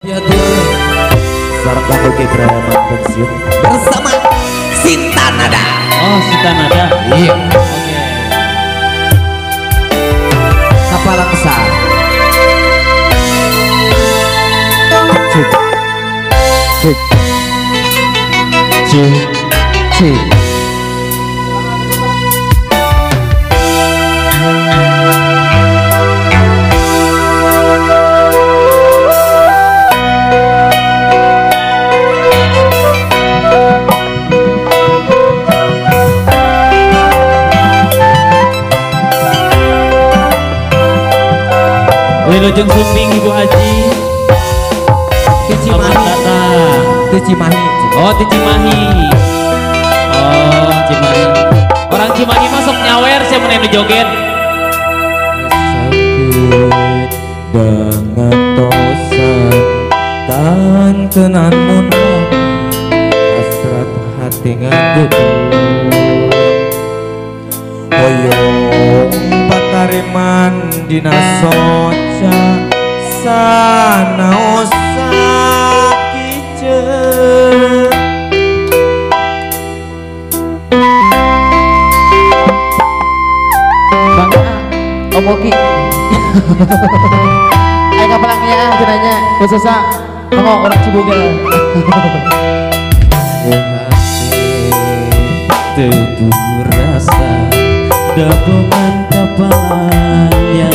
Sarang Oke Preman Pensiun bersama Sinta Nada. Oh, Sinta Nada. Iya. Oke. Kapalangsa. Cek. Cek. Cek. Cek. Wilujeng Sumping Ibu Haji. Di Cimahi. Di Cimahi. Oh, di Cimahi. Oh, Cimahi. Orang Cimahi masuk nyawer saya menenu joget. Sakit banget tosan kantenan munang hasrat hati ngagedu hoyong patariman dina soca sanaos sakiceun. Bang Om Oki. Ayo kapalangnya cenanya khususnya mau orang Ciboga. Tebu rasa dabongan kapalnya.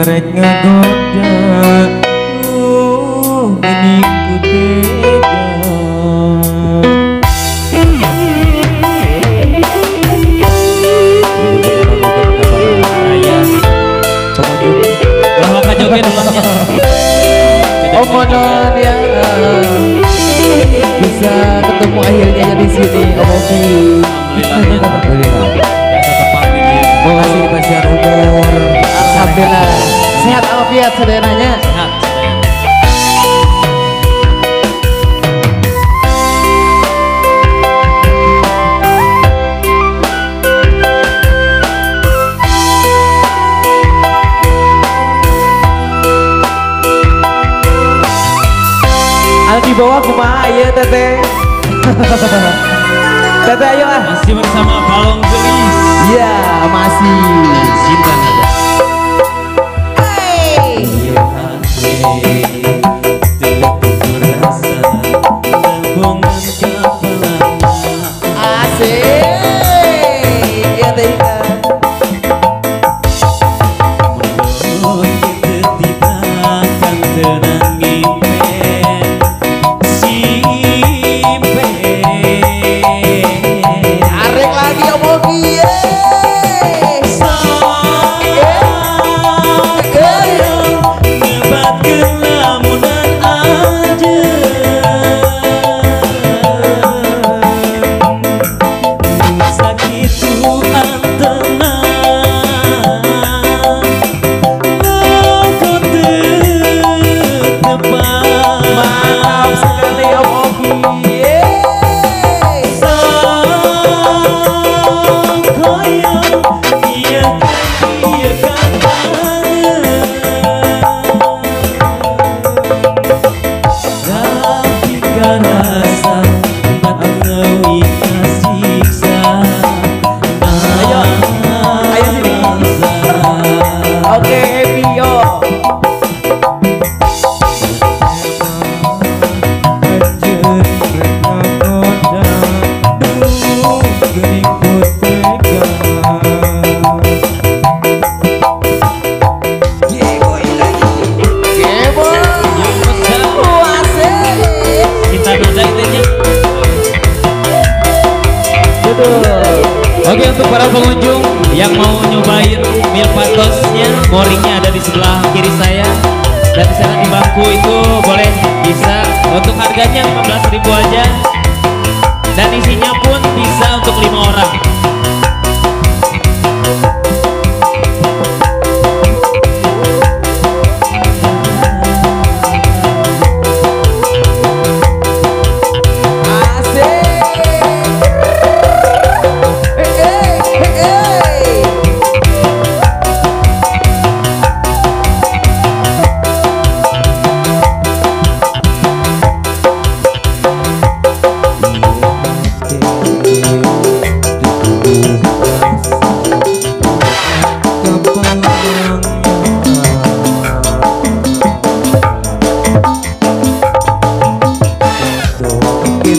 Rek ngagoda ini ku tega. Om Monon ya bisa ketemu akhirnya di sini Om Oki. Alhamdulillah. Masih diberikan umur. Alhamdulillah. Sehat alfiat sedananya. Sehat. Al di bawah kumaha ieu teteh. Teteh ayo ah. Masih bersama Balong Gelis. Iya, masih. Sinta Nada. Asik. Ya teh. Tarik lagi Om Oki. Yeay. Betul. Oke, untuk para pengunjung yang mau nyobain Milpatosnya, moringnya ada di sebelah kiri saya. Dan di sana di bangku itu boleh bisa. Untuk harganya 15.000 aja. Dan isinya pun bisa untuk 5 orang.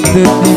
Kita